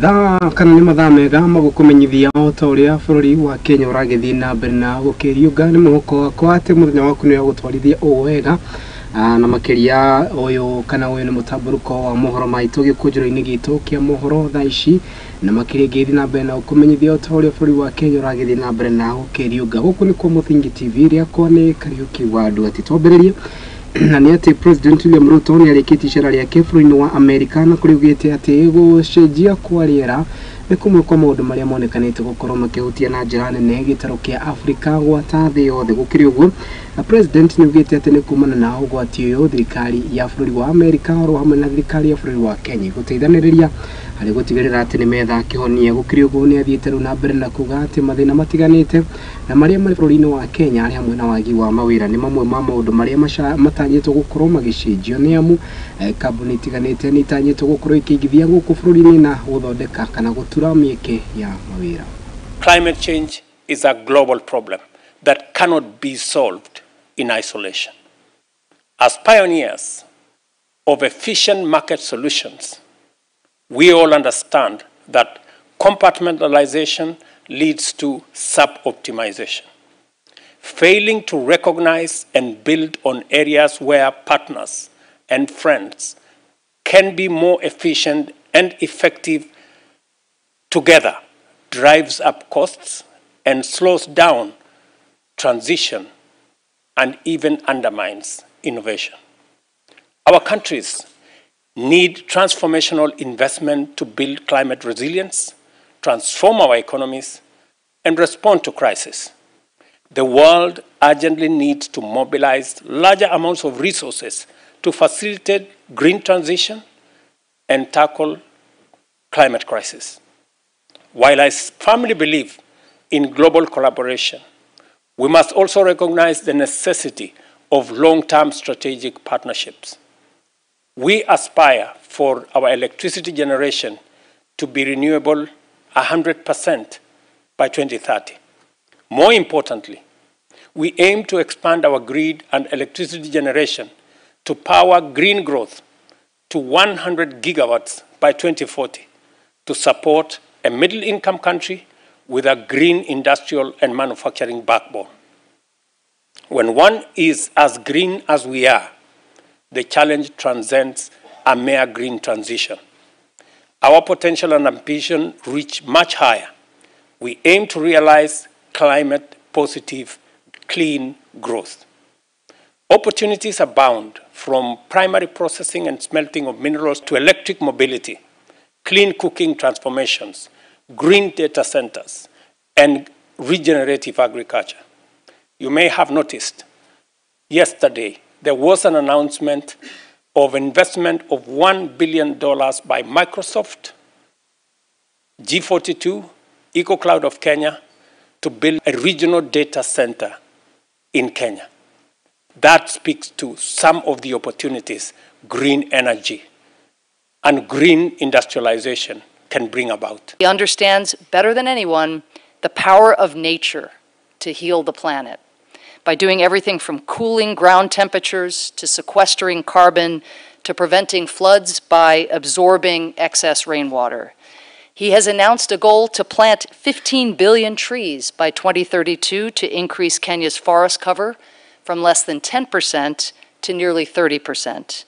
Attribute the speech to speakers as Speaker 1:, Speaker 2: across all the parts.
Speaker 1: Thaa kana nĩ mathaa mega magũkũmenyithia o ta ũrĩa bũrũri wa Kenya ũragĩthiĩ na mbere na gũkĩriũnga. Nĩ mwĩhoko wakwa atĩ mũthenya waku nĩ ũgũtwarithia ũũ wega, na makĩria ũyũ kana ũyũ nĩ mũtambũrũko wa mohoro maitũ gĩkũnjĩro-inĩ gitũ kĩa mohoro thaa ici, na makĩria ngĩthiĩ na mbere na gũkũmenyithia o ta ũrĩa bũrũri wa Kenya ũragĩthiĩ na mbere na gũkĩriũnga. Gũkũ nĩkuo Mũthingi TV, rĩakwa nĩ Kariũki wa Nduati. Twambĩrĩrie na nĩ atĩ President William Ruto nĩ arĩkĩtie icera rĩake bũrũri-inĩ wa Amerika, na kũrĩa augĩte atĩ gũcenjia kwa rĩera nĩ kũmwe kwa maũndũ marĩa monekanĩte gũkorwo makĩhutia na njĩra nene gĩtarũ kĩa Afrika gwata thĩ yothe. Gũkĩrĩ ũguo, President nĩ augĩte atĩ nĩ kumana na ũgwati ũyũ thirikari ya bũrũri wa Amerika oro hamwe na thirikari ya bũrũri wa Kenya gũteithanĩrĩria harĩ gũtigĩrĩra atĩ nĩ metha kĩhonia. Gũkĩrĩ ũguo, nĩ athiĩte rĩu na mbere na kuga atĩ mathĩna matiganĩte na marĩa marĩ bũrũri-inĩ wa Kenya arĩ hamwe na wagi wa mawĩra nĩ mamwe ma maũndũ marĩa matanyĩtwo gũkorwo magĩcenjio, nĩ amu kambuni itiganĩte nĩ itanyĩtwo gũkorwo ikĩingithia gũkũ bũrũri-inĩ na gũthondeka kana gũtura mĩeke ya mawĩra.
Speaker 2: Climate change is a global problem that cannot be solved in isolation. As pioneers of efficient market solutions, we all understand that compartmentalization leads to sub-optimization. Failing to recognize and build on areas where partners and friends can be more efficient and effective together drives up costs and slows down transition and even undermines innovation. Our countries need transformational investment to build climate resilience, transform our economies, and respond to crisis. The world urgently needs to mobilize larger amounts of resources to facilitate green transition and tackle climate crisis. While I firmly believe in global collaboration, we must also recognize the necessity of long-term strategic partnerships. We aspire for our electricity generation to be renewable 100% by 2030. More importantly, we aim to expand our grid and electricity generation to power green growth to 100 gigawatts by 2040 to support a middle-income country with a green industrial and manufacturing backbone. When one is as green as we are, the challenge transcends a mere green transition. Our potential and ambition reach much higher. We aim to realize climate positive, clean growth. Opportunities abound, from primary processing and smelting of minerals to electric mobility, clean cooking transformations, green data centers, and regenerative agriculture. You may have noticed yesterday there was an announcement of investment of $1 billion by Microsoft, G42, EcoCloud of Kenya, to build a regional data center in Kenya. That speaks to some of the opportunities green energy and green industrialization can bring about.
Speaker 3: He understands better than anyone the power of nature to heal the planet by doing everything from cooling ground temperatures to sequestering carbon to preventing floods by absorbing excess rainwater. He has announced a goal to plant 15 billion trees by 2032 to increase Kenya's forest cover from less than 10% to nearly 30%.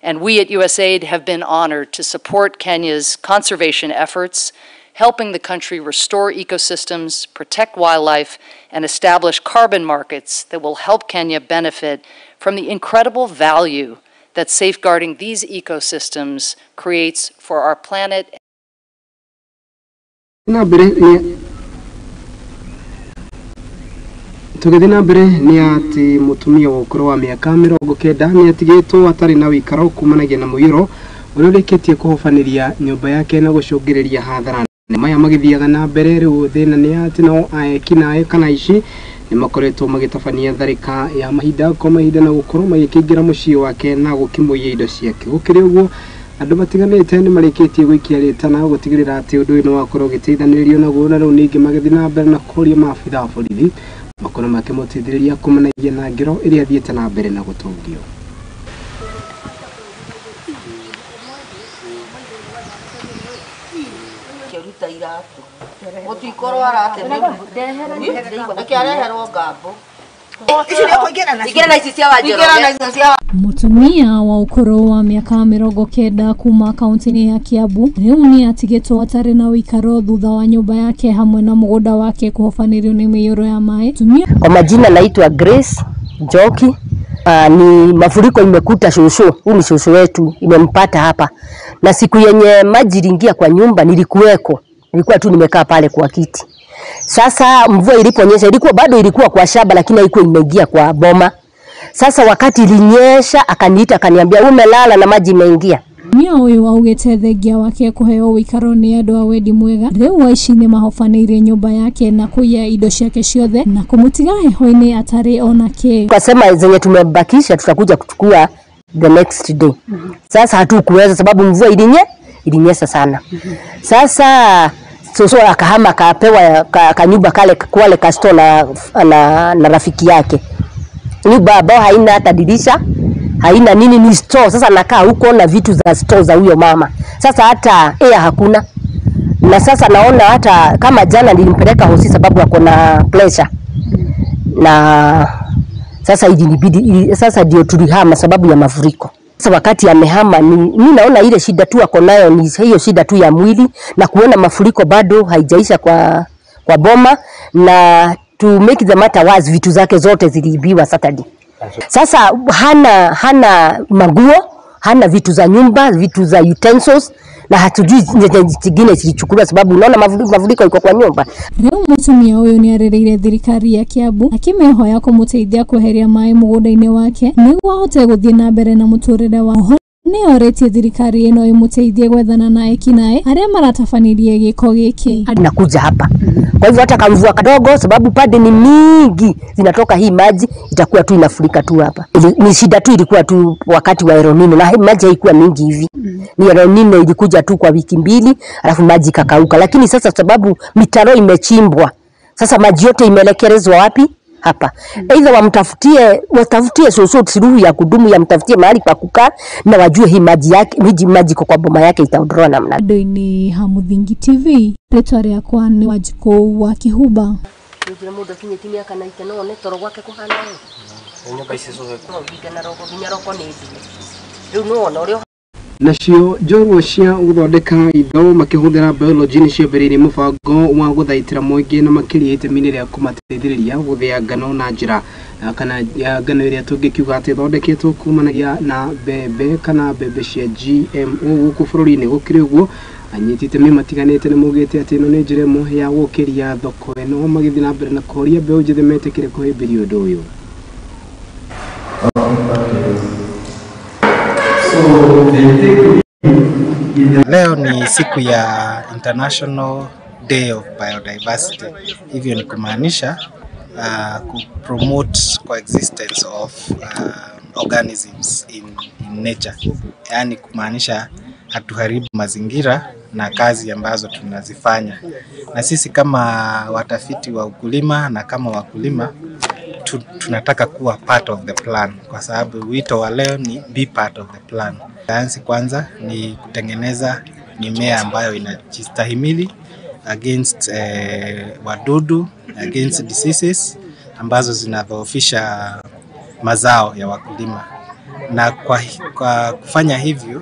Speaker 3: And we at USAID have been honored to support Kenya's conservation efforts, helping the country restore ecosystems, protect wildlife, and establish carbon markets that will help Kenya benefit from the incredible value that safeguarding these ecosystems creates for our planet.
Speaker 1: Na mbere nĩ tũgĩthiĩ na mbere nĩ atĩ mũtumia wa ũkũrũ wa mĩaka 90 nĩ atigĩtwo atarĩ na wĩikaro kumanagia na mũiyũro ũrĩa ũrĩkĩtie kũhobanĩria nyũmba yake na gũcũngĩrĩria hathara. Maya magĩthiaga na mbere rĩu thĩna nĩ atĩ nao ekinaĩ kana aici nĩ makoretwo magĩtabania tharĩka ya mahinda kwa mahinda na gũkorwo magĩkĩingĩra mũciĩ wake na gũkĩmũiya indo ciake. Gũkĩrĩ ũguo, andũ matiganĩte nĩ marĩkĩtie gũikia rĩtana gũtigĩrĩra atĩ ũndũ ũyũ nĩ wakorwo ũgĩteithanĩrĩrio naguo, na rĩu ningĩ magĩthiĩ na mbere na kũria maabitha a borithi makorwo makĩmũteithĩrĩria kumanagia na ngero ĩrĩa athiĩte na mbere na gũtũngio.
Speaker 4: Ruta iratu gutikorwo aratemeareherwo ngambo.
Speaker 5: Mutumia wa ukuru wa miaka 90 kuma kaunti-inĩ ya Kiambu rĩu nĩ atigĩtwo atarĩ na ũikaro thutha wa nyũmba yake hamwe na mũgũnda wake kũhobanĩrio nĩ mĩiyũro ya maĩ.
Speaker 6: Kwa majina naitwa Grace Njoki. Ni mafuriko imekuta shosho, huyu ni shosho wetu, imempata hapa. Na siku yenye maji iliingia kwa nyumba nilikuweko. Nilikuwa tu nimekaa pale kwa kiti. Sasa mvua iliponyesha ilikuwa bado ilikuwa kwa shamba lakini haikuwa imeingia kwa boma. Sasa wakati ilinyesha akaniita akaniambia umelala na maji imeingia.
Speaker 5: Mutumia ũyũ augĩte thengia wake kũheo ũikaro nĩ andũ a wendi mwega rĩu aici nĩ mahobanĩirie nyũmba yake na kũiya indo ciake ciothe na kũmũtiga heho-inĩ atarĩ ona kĩ.
Speaker 6: Tukasema zenye tumebakisha tutakuja kuchukua the next day. Sasa hatukuweza sababu mvua ilinyesha sana. Sasa soso akahama akapewa kanyumba kale kwale kasto na rafiki yake. Nyumba ambao haina hata dirisha, haina nini, ni store. Sasa nakaa huko na vitu za store za huyo mama. Sasa hata air hakuna. Na sasa naona hata kama jana nilimpeleka hosi sababu ako na pressure. Na sasa ilinibidi sasa ndio tulihama sababu ya mafuriko. Sasa wakati amehama mimi naona ile shida tu ako nayo ni hiyo shida tu ya mwili na kuona mafuriko bado haijaisha kwa boma, na to make the matter worse vitu zake zote ziliibiwa Saturday. Sasa hana manguo, hana vitu za nyumba, vitu za utensils na hatujui zingine zilichukuliwa sababu unaona mafuriko iko kwa nyumba.
Speaker 5: Rĩu mutumia ũyũ nĩ arĩrĩire thirikari ya Kiambu akĩmĩhoya kũmũteithia kweheria maĩ mũgũnda-inĩ wake nĩguo ahote gũthiĩ na mbere na mũtũrĩre wa. Oho nĩ orĩtie thirikari ĩno ĩmũteithie gwethana na ekinaĩ arĩa maratabanirie gĩko gĩkĩ.
Speaker 6: Nakuja hapa. Kwa hivyo hata kamvua kadogo sababu pade ni mingi zinatoka hii maji itakuwa tu inafurika tu hapa. Ni shida tu ilikuwa tu wakati wa El Nino na hii maji haikuwa mingi hivi. Ni El Nino ilikuja tu kwa wiki mbili alafu maji kakauka, lakini sasa sababu mitaro imechimbwa sasa maji yote imelekelezwa wapi? Hapa. Aidha wamtafutie soso suluhu ya kudumu, ya mtafutie mahali pa kukaa na wajue hii maji yake, maji kwa boma yake itaondoa namna.
Speaker 5: Ndoini Hamuthingi TV, rĩtwa rĩakwa nĩ Wanjikũ wa Kĩhumba.
Speaker 6: Ndio mundu akinyĩtie mĩaka na itano one toro gwake kuhana ũ. Nyũmba ici ciothe na roko nginya roko nĩ ndune. Rĩu nĩ wona ũrĩa.
Speaker 1: Nacio njorua cia gũthondeka indo makĩhũthĩra biology nĩ ciambĩrĩirie mũbango wa gũthaitĩra mũingĩ na makĩria itemi-inĩ rĩa kũmateithĩrĩria gũthĩa ngano na njĩra kana ngano ĩrĩa tũngĩkiuga atĩ ĩthondeketwo kumanagia na mbembe kana mbembe cia GMO gũkũ bũrũri-inĩ. Gũkĩrĩ ũguo anyiti itemi matiganĩte nĩ maugĩte atĩ ĩno nĩ njĩra ĩmwe ya gũkĩria thoko ĩno magĩthiĩ na mbere na kũhoria mbeũ njĩthĩ metĩkĩre kũhĩmbĩria ũndũ ũyũ.
Speaker 7: Leo ni siku ya International Day of Biodiversity. Hivyo ni kumaanisha kupromote coexistence of organisms in nature. Yaani kumaanisha hatuharibu mazingira na kazi ambazo tunazifanya. Na sisi kama watafiti wa ukulima na kama wakulima tunataka kuwa part of the plan, kwa sababu wito wa leo ni be part of the plan. Sayansi kwanza ni kutengeneza mimea ambayo inajistahimili against wadudu, against diseases ambazo zinadhoofisha mazao ya wakulima. Na kwa kufanya hivyo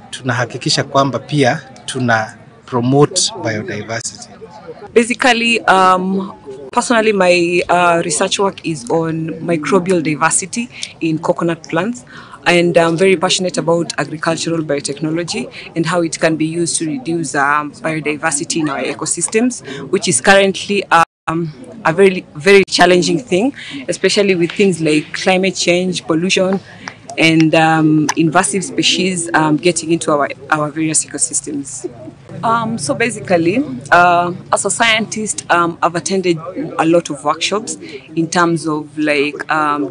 Speaker 7: tunahakikisha kwamba pia tuna promote biodiversity.
Speaker 8: Basically, personally, my research work is on microbial diversity in coconut plants, and I'm very passionate about agricultural biotechnology and how it can be used to reduce biodiversity in our ecosystems, which is currently a very, very challenging thing, especially with things like climate change, pollution, and invasive species getting into our various ecosystems. So basically, as a scientist, I've attended a lot of workshops in terms of like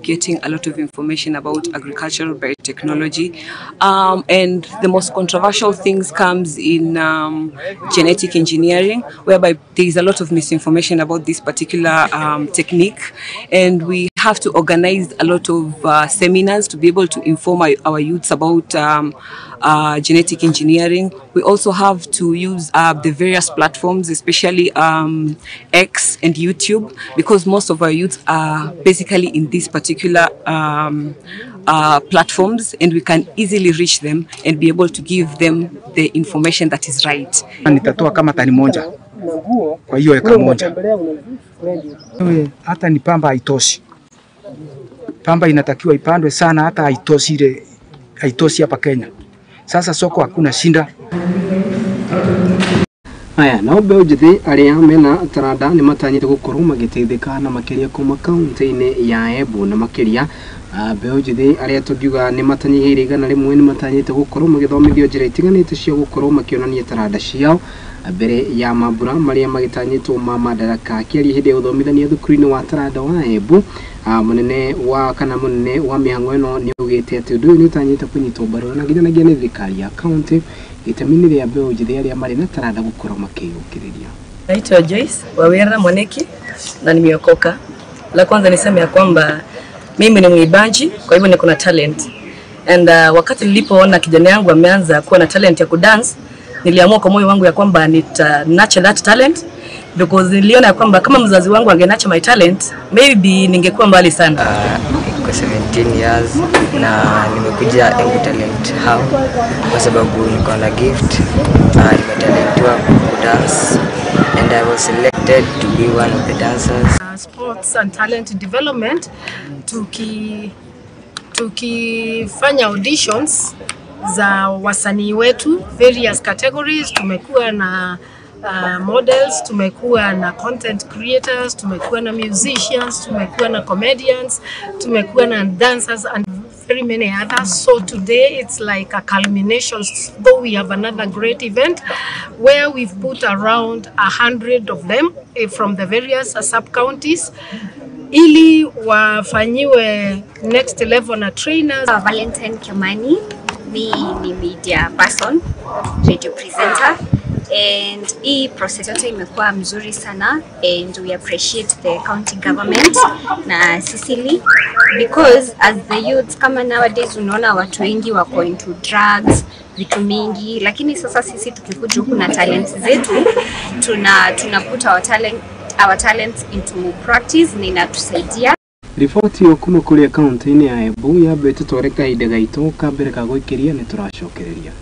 Speaker 8: getting a lot of information about agricultural biotechnology. And the most controversial things comes in genetic engineering, whereby there is a lot of misinformation about this particular technique. And we Have to organize a lot of seminars to be able to inform our youths about genetic engineering. We also have to use the various platforms, especially X and YouTube, because most of our youths are basically in these particular platforms, and we can easily reach them and be able to give them the information that is right.
Speaker 9: Nitatoa kama tani moja kwa hiyo eka moja. Hata ni pamba haitoshi. Pamba inatakiwa ipandwe sana, hata haitoshi ile, haitoshi hapa Kenya. Sasa soko hakuna shinda.
Speaker 1: Aya, nao mbeũ njĩthĩ arĩa mena taranda nĩ matanyĩte gũkorwo magĩteithĩka na makĩria kuma kaunti-inĩ ya Embu, na makĩria mbeũ njĩthĩ arĩa tũngiuga nĩ matanyihĩire 100 nĩ matanyĩte gũkorwo magĩthomithio njĩra itiganĩte cia gũkorwo makĩonania taranda ciao mbere ya mambura marĩa magĩtanyĩtwo ma Madaraka. Akĩaria hĩndĩ ya ũthomithania thukuru-inĩ wa taranda wa Embu, mũnene wa kana mũnene wa mĩhang'o ĩno nĩ augĩte atĩ ũndũ ũyũ nĩ ũtanyĩte kũnyitwo mbaru na nginyanagia nĩ thirikari ya kaunti itemi-inĩ rĩa mbeũ njĩthĩ arĩa marĩ na taranda gũkorwo makĩyũkĩrĩria.
Speaker 10: Naitwa Joyce Wawera Mwaneki na nimeokoka. La kwanza niseme ya kwamba mimi ni mwimbaji, kwa hivyo niko na talent. And wakati nilipoona kijana yangu ameanza kuwa na talent ya kudance, niliamua kwa moyo wangu ya kwamba nita nurture that talent, because niliona ya kwamba kama mzazi wangu ange nurture my talent, maybe ningekuwa mbali sana.
Speaker 11: Niko 17 years na nimekuja Embu Talent Hub kwa sababu niko na gift. Nimetalentiwa kudance and I was selected to be one of the dancers.
Speaker 12: Sports and talent development, tukifanya auditions za wasanii wetu various categories. Tumekuwa na models, tumekuwa na content creators, tumekuwa na musicians, tumekuwa na comedians, tumekuwa na dancers and very many others. So today it's like a culmination, though we have another great event where we've put around 100 of them from the various sub-counties ili wafanyiwe next level na trainers.
Speaker 13: Valentine Kimani, mi ni media person, radio presenter, and hii process yote imekuwa mzuri sana, and we appreciate the county government na Sicily, because as the youths kama nowadays unaona watu wengi wako into drugs, vitu mingi, lakini sasa sisi tukikuja huku na talents zetu tuna put our talents into practice na inatusaidia.
Speaker 1: Riboti yo kuma kũrĩa kaunti-inĩ ya Embu yambe tũtware kahinda gaitũ ka mbere ka gũikĩria nĩ tũracokereria.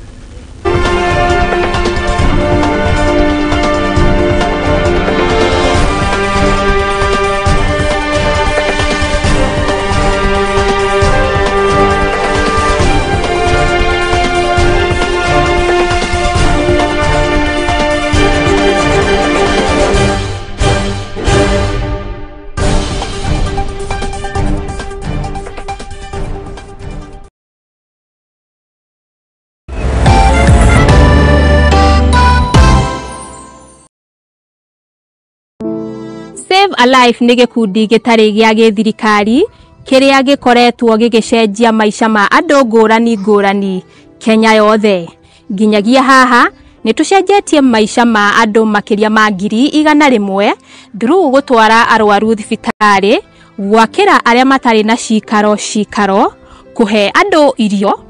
Speaker 14: Save a Life nĩ gĩkundi gĩtarĩ gĩa gĩthirikari kĩrĩa gĩkoretwo gĩgĩcenjia maica ma andũ ngũrani ngũrani Kenya yothe. Nginyagia haha nĩ tũcenjetie maica ma andũ makĩria ma 100,000 through gũtwara arwaru thibitarĩ, gwakĩra arĩa matarĩ na cikaro cikaro, kũhe andũ irio,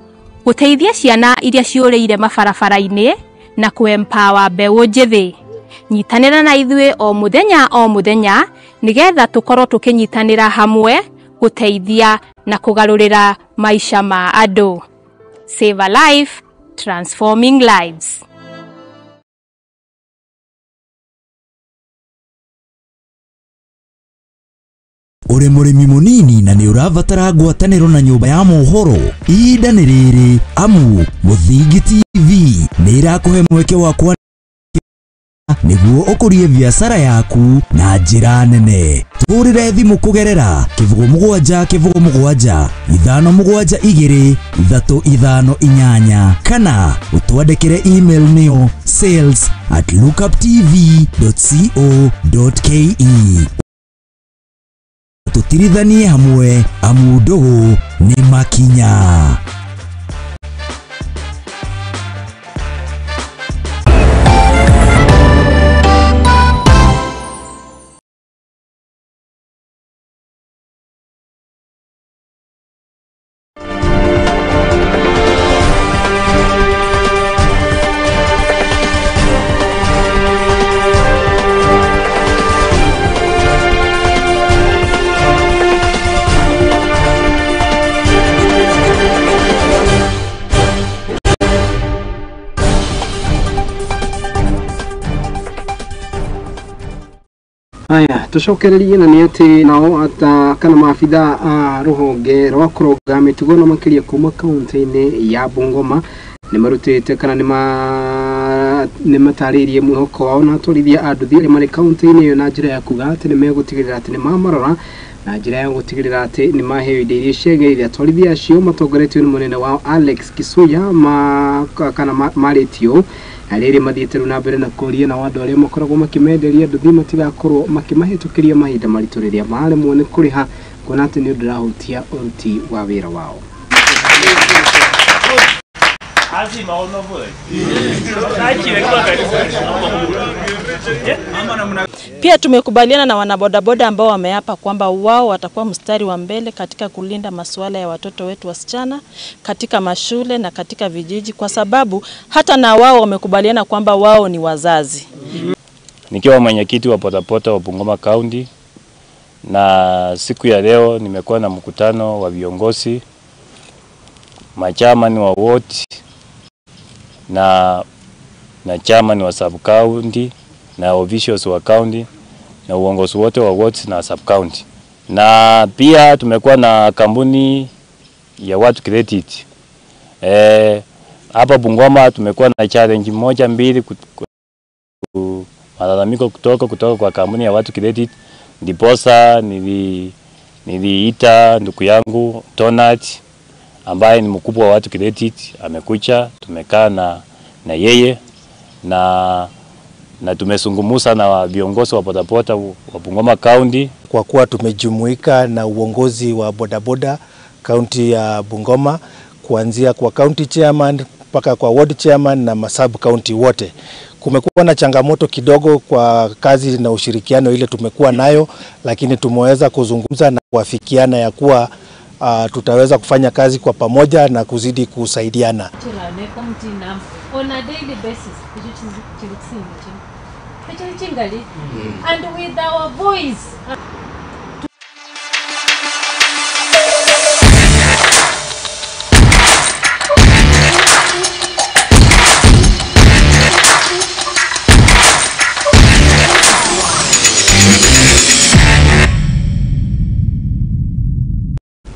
Speaker 14: gũteithia ciana iria ciũrĩire mabarabara-inĩ na kũ-empower mbeũ njĩthĩ. Nyitanĩra na ithuĩ o mũthenya nĩgetha tũkorwo tũkĩnyitanĩra hamwe gũteithia na kũgarũrĩra maica ma andũ. Save a Life, transforming lives.
Speaker 15: Uri mũrĩmi mũnini na nĩ ũrabatara ngwatanĩro na nyũmba ya mohoro, ihinda nĩ rĩrĩ amu Mũthingi TV nĩ ĩrakũhe mweke wa kwa nĩguo ũkũrie biacara yaku na njĩra nene. Tũhũrĩre thimũ kũgerera 07 07 572 358 kana ũtwandĩkĩre email nĩyo sales@lookuptv.co.ke. Tũtirithanie hamwe amu ndũgũ nĩ makinya.
Speaker 1: Haya, tucokererie na nĩ atĩ nao ata kana maabitha a rũhonge rwa kũrũnga mĩtugo na makĩria kuma kaunti-inĩ ya Bungoma nĩ marutĩte kana nĩ matarĩirie mwĩhoko wao na atwarithia a nduthi arĩa marĩ kaunti-inĩ ĩyo na njĩra ya kuga atĩ nĩ megũtigĩrĩra atĩ nĩ mamarora na njĩra ya gũtigĩrĩra atĩ nĩ maheo indo iria ciagĩrĩire. Atwarithia acio matongoretio nĩ mũnene wao Alex Kisuya kana marĩtio na rĩrĩ mathiĩte rĩu na mbere na kũria nao andũ arĩa makoragwo makĩmenderia nduthi matigakorwo makĩmahĩtũkĩria mahinda maritũ rĩrĩa maremwo nĩ kũrĩha kuona atĩ nĩ ũndũ ũrahutia ũruti wa wĩra wao.
Speaker 16: Pia tumekubaliana na wanabodaboda ambao wameapa kwamba wao watakuwa mstari wa mbele katika kulinda masuala ya watoto wetu wasichana katika mashule na katika vijiji, kwa sababu hata na wao wamekubaliana kwamba wao ni wazazi.
Speaker 17: Nikiwa mwenyekiti wa bodaboda wa Bungoma County, na siku ya leo nimekuwa na mkutano wa viongozi, machairman wa ward na chairman wa sub county na officials wa county na uongozi wote wa wards na sub county. Na pia tumekuwa na kampuni ya Watu Credit. Hapa Bungoma tumekuwa na challenge moja mbili, malalamiko kutoka kwa kampuni ya Watu Credit. Ndiposa niliita ndugu yangu Tonat ambaye ni mkubwa wa Watu Credit, amekuja, tumekaa na yeye na tumezungumza na viongozi wa bodaboda wa Bungoma County.
Speaker 18: Kwa kuwa tumejumuika na uongozi wa bodaboda kaunti ya Bungoma, kuanzia kwa county chairman mpaka kwa ward chairman na masub county wote. Kumekuwa na changamoto kidogo kwa kazi na ushirikiano ile tumekuwa nayo, lakini tumeweza kuzungumza na kuafikiana ya kuwa tutaweza kufanya kazi kwa pamoja na kuzidi kusaidiana.
Speaker 19: On a daily basis, and with our voice.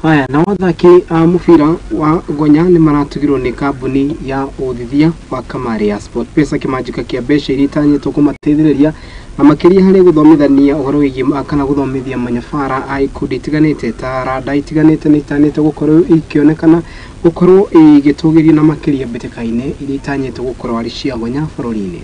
Speaker 1: Haya, na athaki a mũbira wa gonya nĩ maratugirwo nĩ kambuni ya ũthithia wa kamarĩ ya SportPesa kĩmanjĩka kĩa mbeca iria itanyĩtwo kũmateithĩrĩria na makĩria harĩ gũthomithania ũhoro wĩgiĩ kana gũthomithia manyabara a ikundi itiganĩte ta rada itiganĩte nĩ itanĩte gũkorwo ikĩonekana gũkorwo igĩtũgĩrio na makĩria mbĩtĩka-inĩ iria itanyĩtwo gũkorwo arĩ cia gonya bũrũri-inĩ.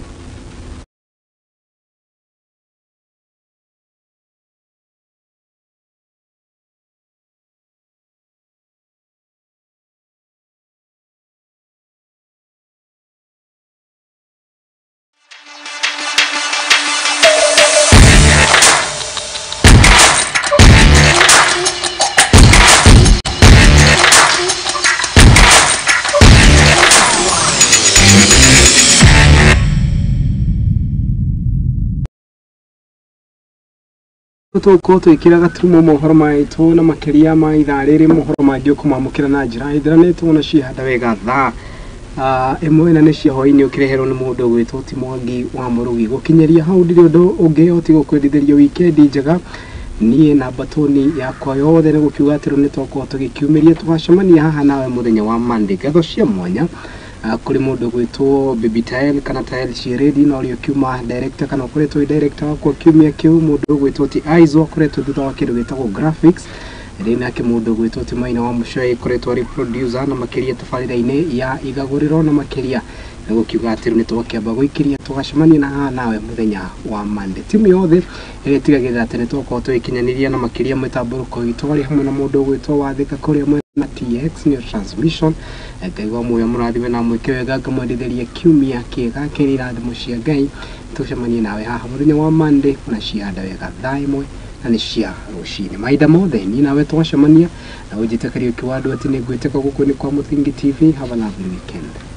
Speaker 1: Tuko twikira gaturumo mohoro maitu na makiria ma ithaa riri mohoro mangĩ ũkũmamũkĩra na njĩra ithĩranĩtwo na cihanda wega thaa ĩmwe na nĩ cia hwaĩ-inĩ ũkĩreherwo nĩ mũndũ ũgwĩtwo ti Mwangi wa Mũrugi. Gũkinyĩria hau ndirĩ ũndũ ũngĩ ũtige gũkwendithĩria wikendi njega. Niĩ na mbatoni yakwa yothe nĩ gũkiuga atĩ rĩu nĩ twakorwo tũgĩkiumĩria, tũgacemania haha nawe mũthenya wa Monday. Ngatho cia mwanya kuri mundu gwitwo Baby Tael kana Tael Shiredi na ũrĩa ũkiuma director kana ũkoretwo director wakwa kiumia kĩu, mundu gwitwo ti Aizo akoretwo thutha wa kĩndũ gĩtagwo graphics, rĩ nake mundu gwitwo ti Maina wa Mũcoi akoretwo arĩ producer na makĩria tabarĩra-inĩ ya igagũrĩro na makĩria nĩ gũkiuga atĩ nĩ twakĩamba gũikĩria tũgacemania na haha nawe mũthenya wa Monday. Timu yothe ĩrĩa ĩtigagĩrĩra atĩ nĩ twakorwo tũgĩkinyanĩria na makĩria mĩtambũrũko itũ arĩ hamwe na mũndũ ũgwĩtwo Wathĩka kũrĩa mwena TX New Transmission. Ngai wa muoyo mũrathime na mwĩke wega, ngamwendithĩria kiumia kĩega kĩrĩ irathimo cia Ngai. Tũcemanie nawe haha mũthenya wa Monday na cihanda wega thaa ĩmwe na nĩ cia rũcinĩ. Mahinda mothe niĩ nawe twacemania na ũnjĩte Kariũki wa andũ atĩ nĩ ngwĩtĩka gũkũ nĩ kwa Mũthingi TV. Have a lovely weekend.